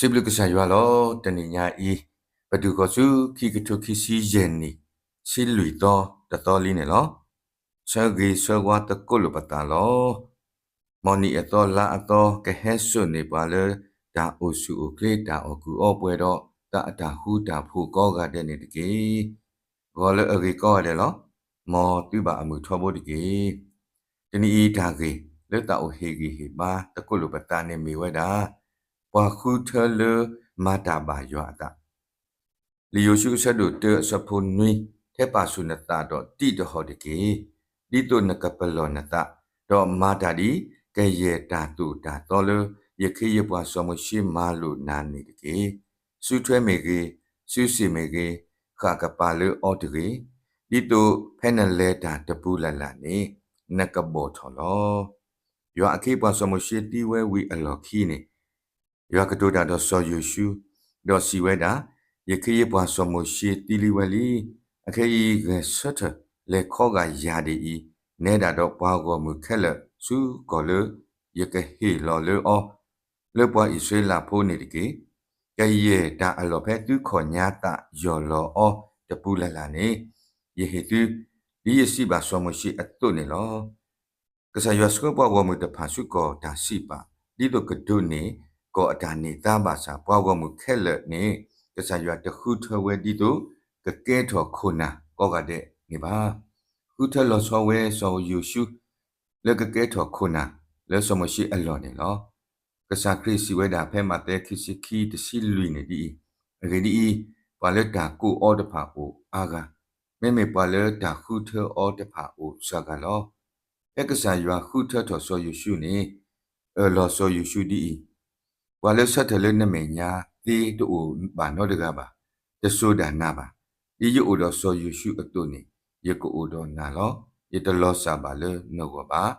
စံးဘျုးကစၢ်ယွၤလီၤ. တနံၤညါအံၤ ပတုၤဃီၤဆူခံကထိခံဆံယဲၢ်နံၣ် ဆံလွံၢ်သီတသီလံန့ၣ်လီၤ. ဆၢဂ့ၤဆၢဝါသကိးလိာ်ပသးလီၤ. မ်နံၣ်အသီလါအသီ ကဟဲစိာ်န့ၢ်ပှၤလၢ တၢ်အိၣ်ဆူၣ်အိၣ်ချ့ တၢ်အီၣ်ကူၣ်အီပှဲၤဒီး တၢ်အတၢ်ဃူတၢ်ဖိးကိးဂၤဒဲးန့ၣ်တက့ၢ်. ဂီၤလၢအဂ့ၤကိးဂၤဒဲးလီၤ. မ်သုဘၣ်အမုာ်ထီဘိတက့ၢ်. တနံၤအံၤတၢ်ဂ့ၢ်လၢသးအိၣ်ဟ့ၣ်ဂံၢ်ဟ့ၣ်ဘါသကိးလိာ်ပသးန့ၣ်မ့ၢ်ဝဲဒၣ် ပှၤဃုထၢလၢမၤတၢ်ဘၣ်ယွၤအသး လံာ်ယိၤၡူအဆၢဒိၣ်တၢအဆၢဖိနွံ, ထဲပာ်ဆူၣ်နသးဒီးတံးတဟီၣ်တက့ၢ်. ဒ်သိးနကပလီၢ်နသး, ဒီးမၤတၢ်ဒ်ကယဲၢ်တၢ်သိၣ်တၢ်သီလၢ ယခ့ယပှၤစီၤမိၤၡ့မၤလိာ်နၤန့ၣ်တက့ၢ်. စုထွဲမ့ၢ်ဂ့ၤ, စုစ့ၣ်မ့ၢ်ဂ့ၤ, ဃၣ်ကပၤလၢအီၤတဂ့ၤ. ဒ်သိးဖဲနလဲၤတၢ်တပူၤလၢ်လၢ်န့ၣ် နကဘီၣ်ထီၣ်လီၤ. ယွၤအခ့အပှၤစီၤမိၤၡ့သံဝဲဝံၤအလီၢ်ခံန့ၣ် ယွၤကတိၤတၢ်ဒီးစီၤယိၤၡူ, ဒီးစံးဝဲဒၣ်, ယခ့ယပှၤစီၤမိၤၡ့သံလံဝဲလံ. အခဲအံၤဂဲၤဆၢထၢၣ်လဲၤခီဂာ်ယၤဒ်အံၤ, နဲဒၣ်ဒီးပှၤဂီၢ်မုၢ်ခဲလၢာ်ဆူကီၢ်လၢ ယကဟ့ၣ်လီၤလၢအီၤ, လၢပှၤအံၣ်စရ့လးဖိန့ၣ်တက့ၢ်. ကယဲၢ်တၢ်အလီၢ်ဖဲသုခီၣ်ညါသးယီၢ်လီၤအီၤတပူၤလၢ်လၢ်န့ၣ် ယဟ့ၣ်သု, ဒ်ယစံးဘၣ်စီၤမိၤၡ့အသိးန့ၣ်လီၤ. ကစၢ်ယွၤဆှၢပှၤဂီၢ်မုၢ်တဖၣ်ဆူကီၢ်တၢ်စံးပာ်, ဒ်သိးကဒိးန့ၢ်ကီၢ်အတၢ်န့ၢ်သါဘၣ်ဆၣ် ပှၤဂီၢ်မုၢ်ခဲလၢာ်န့ၣ် ကစၢ်ယွၤတဃုထၢဝဲဒ်သိး ကကဲထီၣ်ခိၣ်နၢ်ကိးဂၤဒဲးန့ၣ်ဘၣ်. ဃုထၢလီၤဆီဝဲစီၤယိၤၡူ လၢကကဲထီၣ်ခိၣ်နၢ်လၢစီၤမိၤၡ့အလီၢ်န့ၣ်လီၤ. ကစၢ်ခရံာ်စံးဝဲဒၣ်ဖဲမးသဲခံဆံခံ တဆံလွံၢ်န့ၣ်ဒ်အံၤ, အဂ့ၢ်ဒ်အံၤ, ပှၤလၢတၢ်ကိးအီၤတဖၣ်အိၣ်အါဂၤ, မ့မ့ၢ်ပှၤလၢတၢ်ဃုထၢအီၤတဖၣ်အိၣ်စှၤဂၤလီၤ. ဖဲကစၢ်ယွၤဃုထၢထီၣ်စီၤယိၤၡူန့ၣ် အၢၣ်လီၤစီၤယိၤၡူဒ်အံၤ, ပှၤလၢဆၢထၢၣ်လၢနမဲာ်ညါသ့တအိၣ်ဘၣ်နီတဂၤဘၣ်, တစိၤဒၣ်နၤဘၣ်. ဒ်ယအိၣ်ဒီးစီၤယိၤၡူအသိးန့ၣ် ယကအိၣ်ဒီးနၤလီၤ. ယတလီၤစၢ်ဘၣ်လၢနဂီၢ်ဘၣ်.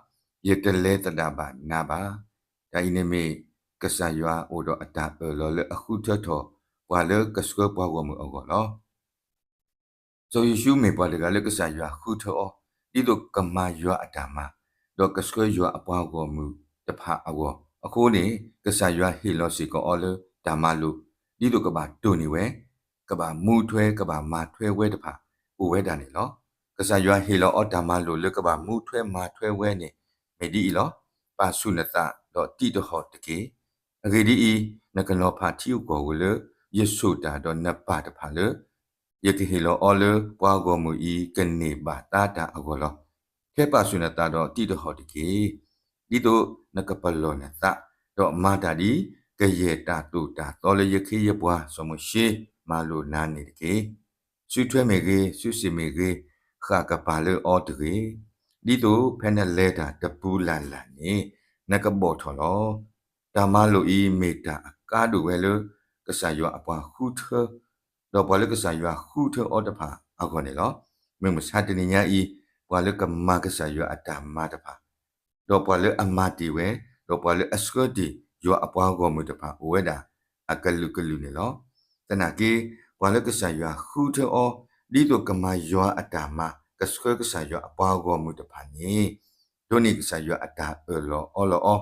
ယတလဲၤသဒၣ်ဘၣ်နၤဘၣ်. တၢ်အံၤန့ၣ်မ့ၢ်ကစၢ်ယွၤအိၣ်ဒီးအတၢ်အၢၣ်လီၤလၢအဃုထၢထီၣ် ပှၤလၢကဆှၢပှၤဂီၢ်မုၢ်အဂီၢ်လီၤ. စီၤယိၤၡူမ့ၢ်ပှၤတဂၤလၢကစၢ်ယွၤဃုထၢအီၤ ဒ်သိးကမၤယွၤအတၢ်မၤ, ဒီးကဆှၢယွၤအပှၤဂီၢ်မုၢ်တဖၣ်အဂီၢ်အဃိန့ၣ် ကစၢ်ယွၤဟ့ၣ်လီၤစ့ၢ်ကီးအီၤလၢတၢ်မၤလိာ် ဒ်သိးကဘၣ်တိၢ်န့ၢ်ဝဲ, ကဘၣ်မူထွဲ ကဘၣ်မၤထွဲဝဲတဖၣ် အိၣ်ဝဲဒၣ်န့ၣ်လီၤ. ကစၢ်ယွၤဟ့ၣ်လီၤအီၤတၢ်မၤလိာ်လၢကဘၣ်မူထွဲမၤထွဲဝဲန့ၣ် မ့ၢ်ဒ်အံၤလီၤ. ပာ်ဆူၣ်နသးဒီးတံးတဟီၣ်တက့ၢ်. အဂ့ၢ်ဒ်အံၤ, နကနီၤဖးထံဂုၤကီၢ်ဂၤလၢ ယဆိၣ်တၢ်ဒီးနပၢ်တဖၣ်လၢ ယကဟ့ၣ်လီၤအီၤလၢပှၤဂီၢ်မုၢ်အံၤ ကန့ၢ်ဘၣ်သါတၢ်အဂီၢ်လီၤ. ထဲပာ်ဆူၣ်နသးဒီးတံးတဟီၣ်တက့ၢ်. ဒ်သိးနကပလီၢ်နသး, ဒီးမၤတၢ်ဒ် ကယဲၢ်တၢ်သိၣ်တၢ်သီလၢယခ့ယပှၤစီၤမိၤၡ့မၤလိာ်နၤန့ၣ်တက့ၢ်. စုထွဲမ့ၢ်ဂ့ၤ, စုစ့ၣ်မ့ၢ်ဂ့ၤ, ဃၣ်ကပၤလၢအီၤတဂ့ၤ. ဒ်သိးဖဲနလဲၤတၢ်တပူၤလၢ်လၢ်န့ၣ် နကဘီၣ်ထီၣ်လီၤ. တၢ်မၤလိာ်အံၤမ့ၢ်တၢ်အကါဒိၣ်ဝဲလၢ ကစၢ်ယွၤအပှၤဃုထၢ, ဒီးပှၤလၢကစၢ်ယွၤဃုထၢအီၤတဖၣ်အဂီၢ်န့ၣ်လီၤ. မုၢ်မဆါတနံၤညါအံၤ, ပှၤလၢကမၤကစၢ်ယွၤအတၢ်မၤတဖၣ် ဒီးပှၤလၢအမၤတ့ၢ်ဝဲ, ဒီးပှၤလၢအဆှၢတ့ၢ်ယွၤအပှၤဂီၢ်မုၢ်တဖၣ်အိၣ်ဝဲဒၣ် အကလုာ်ကလုာ်န့ၣ်လီၤ. သနာ်က့, ပှၤလၢကစၢ်ယွၤဃုထၢအီၤ ဒ်သိးကမၤယွၤအတၢ်မၤ ကဆှၢကစၢ်ယွၤအပှၤဂီၢ်မုၢ်တဖၣ်န့ၣ် ဒိးန့ၢ်ကစၢ်ယွၤအတၢ်အၢၣ်လီၤအီလီၤအီၤ,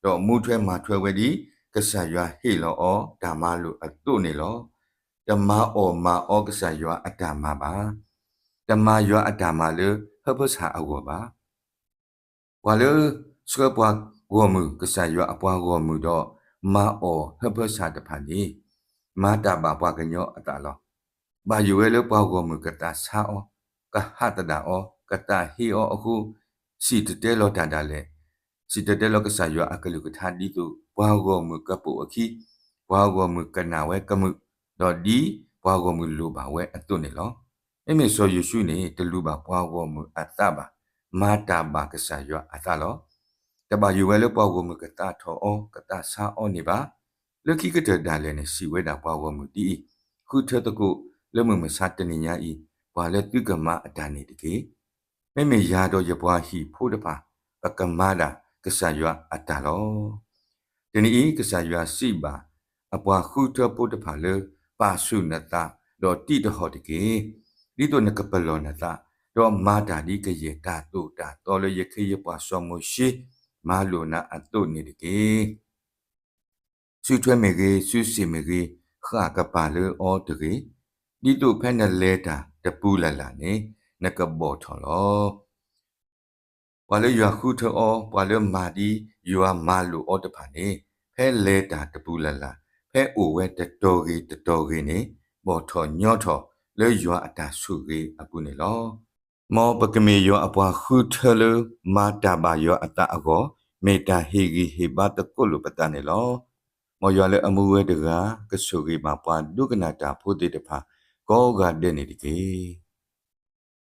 ဒီးမူထွဲမၤထွဲဝဲဒ် ကစၢ်ယွၤဟ့ၣ်လီၤအီၤတၢ်မၤလိာ်အသိးန့ၣ်လီၤ. တမၤအီၣ်မၤအီကစၢ်ယွၤအတၢ်မၤဘၣ်. တမၤယွၤအတၢ်မၤလၢဟၢဖၢဆၣ်အဂီၢ်ဘၣ်. ပှၤလၢဆှၢပှၤဂီၢ်မုၢ် ကစၢ်ယွၤအပှၤဂီၢ်မုၢ်ဒီး မၤအီၣ်ဟၢဖၢဆၣ်တဖၣ်န့ၣ် မၤတၢ်ဘၣ်ပှၤကညီအသးလီၤ. ဘၣ်ယိၣ်ဝဲလၢပှၤဂီၢ်မုၢ်ကသးဆါအီၤ, ကဟးသဒၣ်အီၤ, ကသးဟ့အီၤအဃိ, စံၣ်တဲၤတဲလီၤတၢ်ဒၣ်လဲာ်, စံၣ်တဲၤတဲလီၤကစၢ်ယွၤအကလုၢ်ကထါဒ်သိး ပှၤဂီၢ်မုၢ်ကပိာ်အခံ, ပှၤဂီၢ်မုၢ်ကနာ်ဝဲကမုာ်, ဒီးဒ်ပှၤဂီၢ်မုၢ်လိၣ်ဘၣ်ဝဲအသိးန့ၣ်လီၤ. မ့မ့ၢ်စီၤယိၤၡူန့ၣ် တလူၤဘၣ်ပှၤဂီၢ်မုၢ်အသးဘၣ်, မၤတၢ်ဘၣ်ကစၢ်ယွၤအသးလီၤ. တဘၣ်ယိၣ်ဝဲလၢပှၤဂီၢ်မုၢ်ကသးထီၣ်အီၤ, ကသးဆါအီၤန့ၣ်ဘၣ်. လၢခံကတၢၢ်ဒၣ်လဲာ်န့ၣ် စံးဝဲဒၣ်ပှၤဂီၢ်မုၢ်ဒ်အံၤ, ဃုထၢသကိးလၢမုၢ်မဆါတနံၤညါအံၤ, ပှၤလၢသုကမၤအတၢ်န့ၣ်တက့ၢ်. မ့မ့ၢ်ယၤဒီးယပှၤဟံၣ်ဖိတဖၣ် ပကမၤဒၣ်ကစၢ်ယွၤအတၢ်လီၤ. တနံၤအံၤ ကစၢ်ယွၤစံးဘၣ် အပှၤဃုထၢဖိတဖၣ်လၢ ပာ်ဆူၣ်နသး ဒီးတံးတဟီၣ်တက့ၢ်. ဒ်သိးနကပလီၢ်နသး, ဒီးမၤတၢ်ဒ်ကယဲၢ်တၢ်သိၣ်တၢ်သီလၢယခ့ယပှၤစီၤမိၤၡ့ မၤလိာ်နၤအသိးန့ၣ်တက့ၢ်. စုထွဲမ့ၢ်ဂ့ၤ, စုစ့ၣ်မ့ၢ်ဂ့ၤ, ဃၣ်ကပၤလၢအီၤတဂ့ၤ, ဒ်သိးဖဲနလဲၤတၢ်တပူၤလၢ်လၢ်န့ၣ် နကဘီၣ်ထီၣ်လီၤ. ပှၤလၢယွၤဃုထၢအီၤ, ပှၤလၢမၤဒ်ယွၤမၤလိာ်အီၤတဖၣ်န့ၣ်, ဖဲလဲၤတၢ်တပူၤလၢ်လၢ်, ဖဲအိၣ်ဝဲတတီၤဂ့ၤတတီၤဂ့ၤန့ၣ်, ဘီၣ်ထီၣ်ညီထီၣ်လၢယွၤအတၢ်ဆိၣ်ဂ့ၤအပူၤန့ၣ်လီၤ. မ်ပကမ့ၢ်ယွၤအပှၤဃုထၢလၢ မၤတၢ်ဘၣ်ယွၤအသးအဂီၢ်, မ့ၢ်တၢ်ဟ့ၣ်ဂံၢ်ဟ့ၣ်ဘါသကိးလိာ်ပသးန့ၣ်လီၤ. မ်ယွၤလၢအမူဝဲတဂၤ ကဆိၣ်ဂ့ၤဘၣ်ပှၤဒိကနၣ်တၢ်ဖိသ့ၣ်တဖၣ် ကိးဂၤဒဲးန့ၣ်တက့ၢ်.